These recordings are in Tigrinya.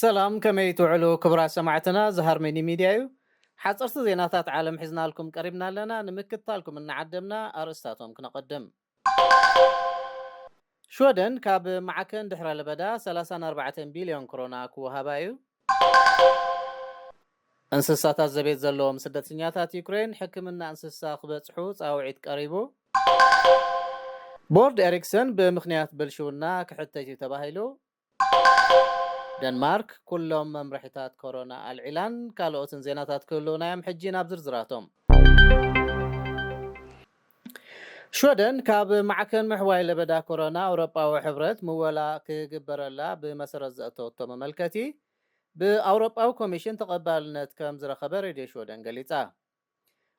ሰላም፣ ከመይ ትውዕሉ ክቡራት ሰማዕትና? እዚ ሃርመኒ ሚድያ እዩ። ሓፀርቲ ዜናታት ዓለም ሒዝናልኩም ቀሪብና ኣለና። ንምክትታልኩም እናዓደምና ኣርእስታቶም ክነቐድም። ሽወደን ካብ ማዕከን ድሕረ ለበዳ ሰላሳን ኣርባዕተን ቢልዮን ክሮና ክወሃባ እዩ። እንስሳታት ዘቤት ዘለዎም ስደተኛታት ዩክሬን ሕክምና እንስሳ ክበጽሑ ጻውዒት ቀሪቡ። ቦርድ ኤሪክሰን ብምኽንያት ብልሽውና ክሕተት እዩ ተባሂሉ። ደንማርክ ኩሎም መምርሒታት ኮሮና ኣልዒላን ካልኦትን ዜናታት ክህልውና እዮም። ሕጂ ናብ ዝርዝራቶም። ሽወደን ካብ ማዕከን ምሕዋይ ለበዳ ኮሮና ኣውሮጳዊ ሕብረት ምወላ ክግበረላ ብመሰረት ዘእተወቶ መመልከቲ ብኣውሮጳዊ ኮሚሽን ተቐባልነት ከም ዝረኸበ ሬድዮ ሽወደን ገሊጻ።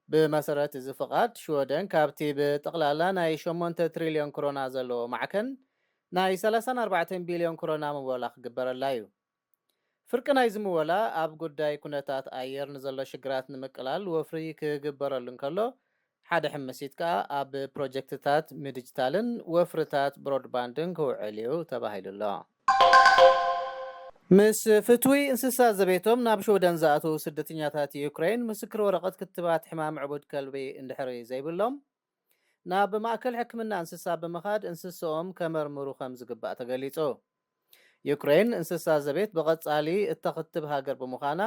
ብመሰረት እዚ ፍቓድ ሽወደን ካብቲ ብጠቕላላ ናይ ሸሞንተ ትሪልዮን ክሮና ዘለዎ ማዕከን ናይ ሰላሳን ኣርባዕተን ቢልዮን ክሮና ምወላ ክግበረላ እዩ። ፍርቂ ናይዚ ምወላ ኣብ ጉዳይ ኩነታት ኣየር ንዘሎ ሽግራት ንምቅላል ወፍሪ ክግበረሉ እንከሎ፣ ሓደ ሕምሲት ከኣ ኣብ ፕሮጀክትታት ምድጅታልን ወፍርታት ብሮድባንድን ክውዕል እዩ ተባሂሉ ኣሎ። ምስ ፍትዊ እንስሳ ዘቤቶም ናብ ሽወደን ዝኣተዉ ስደተኛታት ዩክሬን ምስክር ወረቐት ክትባት ሕማም ዕቡድ ከልቢ እንድሕሪ ዘይብሎም፣ ናብ ማእከል ሕክምና እንስሳ ብምኻድ እንስሳኦም ከመርምሩ ከም ዝግባእ ተገሊጹ። ዩክሬን እንስሳ ዘቤት ብቐጻሊ እተኽትብ ሃገር ብምዃና፣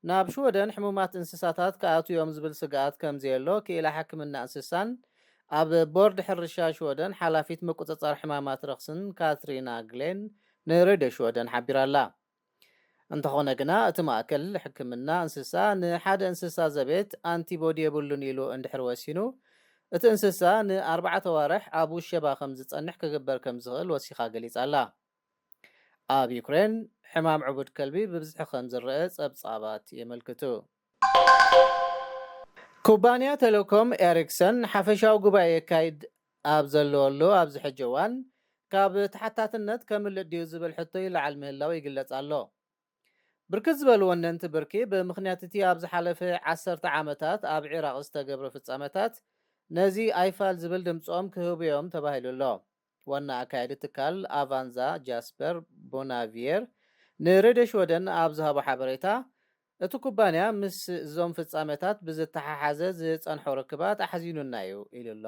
ናብ ሽወደን ሕሙማት እንስሳታት ክኣትዉ እዮም ዝብል ስግኣት ከም ዘየሎ ክኢላ ሕክምና እንስሳን ኣብ ቦርድ ሕርሻ ሽወደን ሓላፊት ምቁጽጻር ሕማማት ረኽስን ካትሪና ግሌን ንሬድዮ ሽወደን ሓቢራ ኣላ። እንተኾነ ግና፣ እቲ ማእከል ሕክምና እንስሳ ንሓደ እንስሳ ዘቤት ኣንቲቦዲ የብሉን ኢሉ እንድሕር ወሲኑ፣ እቲ እንስሳ ንኣርባዕተ ኣዋርሕ ኣብ ውሸባ ከም ዝጸንሕ ክግበር ከም ዝኽእል ወሲኻ ገሊጻ ኣላ። ኣብ ዩክሬን፣ ሕማም ዕቡድ ከልቢ ብብዝሒ ከም ዝረአ ጸብጻባት የመልክቱ። ኩባንያ ቴሌኮም ኤሪክሰን ሓፈሻዊ ጉባኤ የካይድ ኣብ ዘለወሉ ኣብዚ ሕጂ እዋን፣ ካብ ተሓታትነት ከምልጥ ድዩ ዝብል ሕቶ ይለዓል ምህላው ይግለጽ ኣሎ። ብርክት ዝበሉ ወነንቲ ብርኪ፣ ብምኽንያት እቲ ኣብ ዝሓለፈ ዓሰርተ ዓመታት ኣብ ዒራቕ ዝተገብረ ፍጻመታት፣ ነዚ ኣይፋል ዝብል ድምጾም ክህቡ እዮም ተባሂሉ ኣሎ። ዋና ኣካያዲ ትካል ኣቫንዛ ጃስፐር ቦናቪየር ንሬድዮ ሽወደን ኣብ ዝሃቦ ሓበሬታ፣ እቲ ኩባንያ ምስ እዞም ፍጻመታት ብዝተሓሓዘ ዝጸንሖ ርክባት ኣሕዚኑና እዩ ኢሉ ኣሎ።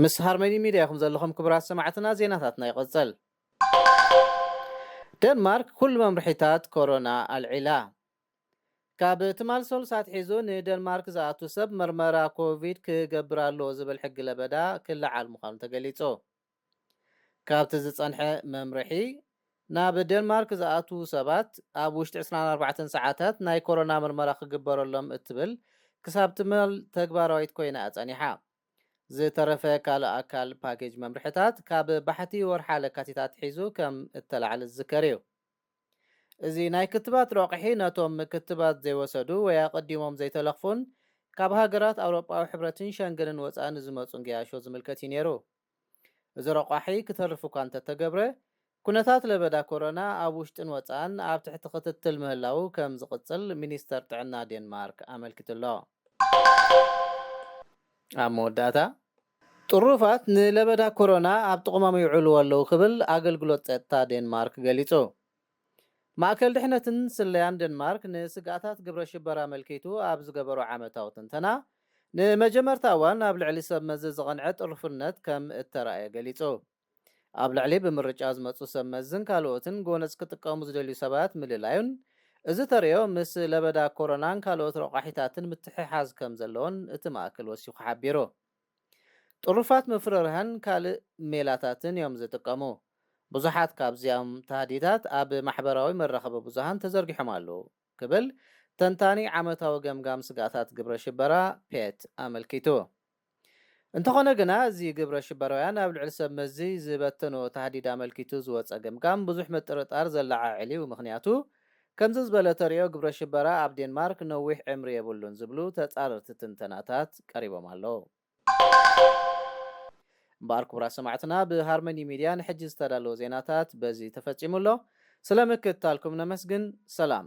ምስ ሃርመኒ ሚድያ ኢኹም ዘለኹም ክቡራት ሰማዕትና፣ ዜናታትና ይቕጽል። ደንማርክ ኩሉ መምርሒታት ኮሮና ኣልዒላ። ካብ ትማል ሰሉስ ኣትሒዙ ንደንማርክ ዝኣቱ ሰብ መርመራ ኮቪድ ክገብር ኣለዎ ዝብል ሕጊ ለበዳ ክለዓል ምዃኑ ተገሊጹ። ካብቲ ዝጸንሐ መምርሒ፣ ናብ ደንማርክ ዝኣትዉ ሰባት ኣብ ውሽጢ ዕስራን ኣርባዕተን ሰዓታት ናይ ኮሮና መርመራ ክግበረሎም እትብል ክሳብ ትማል ተግባራዊት ኮይና እያ ጸኒሓ። ዝተረፈ ካልእ ኣካል ፓኬጅ መምርሕታት ካብ ባሕቲ ወርሓ ለካቲት ኣትሒዙ ከም እተላዕለ ዝዝከር እዩ። እዚ ናይ ክትባት ረቑሒ ነቶም ክትባት ዘይወሰዱ ወይ ኣቐዲሞም ዘይተለኽፉን ካብ ሃገራት ኣውሮጳዊ ሕብረትን ሸንገንን ወጻኢ ንዝመጹን ገያሾ ዝምልከት እዩ ነይሩ። እዚ ረቋሒ ክተርፍ እኳ እንተተገብረ፣ ኩነታት ለበዳ ኮሮና ኣብ ውሽጥን ወጻእን ኣብ ትሕቲ ክትትል ምህላዉ ከም ዝቕጽል ሚኒስተር ጥዕና ዴንማርክ ኣመልኪቱ ኣሎ። ኣብ መወዳእታ፣ ጥሩፋት ንለበዳ ኮሮና ኣብ ጥቕሞም ይውዕልዎ ኣለዉ ክብል ኣገልግሎት ጸጥታ ዴንማርክ ገሊጹ። ማእከል ድሕነትን ስለያን ደንማርክ ንስግኣታት ግብረ ሽበራ ኣመልኪቱ ኣብ ዝገበሮ ዓመታዊ ትንተና፣ ንመጀመርታ እዋን ኣብ ልዕሊ ሰብ መዚ ዝቐንዐ ጥርፉነት ከም እተራእየ ገሊጹ። ኣብ ልዕሊ ብምርጫ ዝመጹ ሰብ መዝን ካልኦትን ጎነጽ ክጥቀሙ ዝደልዩ ሰባት ምልላዩን፣ እዚ ተርእዮ ምስ ለበዳ ኮሮናን ካልኦት ረቋሒታትን ምትሕሓዝ ከም ዘለዎን እቲ ማእከል ወሲኹ ሓቢሩ። ጥሩፋት ምፍርራህን ካልእ ሜላታትን እዮም ዝጥቀሙ። ብዙሓት ካብዚኦም ታህዲታት ኣብ ማሕበራዊ መራኸቢ ብዙሃን ተዘርጊሖም ኣለዉ ክብል ተንታኒ ዓመታዊ ገምጋም ስግኣታት ግብረ ሽበራ ፔት ኣመልኪቱ። እንተኾነ ግና፣ እዚ ግብረ ሽበራውያን ኣብ ልዕሊ ሰብ መዚ ዝበተንዎ ታህዲድ ኣመልኪቱ ዝወጸ ገምጋም ብዙሕ ምጥርጣር ዘለዓዕል እዩ። ምኽንያቱ፣ ከምዚ ዝበለ ተርእዮ ግብረ ሽበራ ኣብ ዴንማርክ ነዊሕ ዕምሪ የብሉን ዝብሉ ተጻረርቲ ትንተናታት ቀሪቦም ኣለዉ። እምበኣር ክቡራት ሰማዕትና፣ ብሃርመኒ ሚድያ ንሕጂ ዝተዳለወ ዜናታት በዚ ተፈጺሙ ኣሎ። ስለ ምክትታልኩም ነመስግን። ሰላም።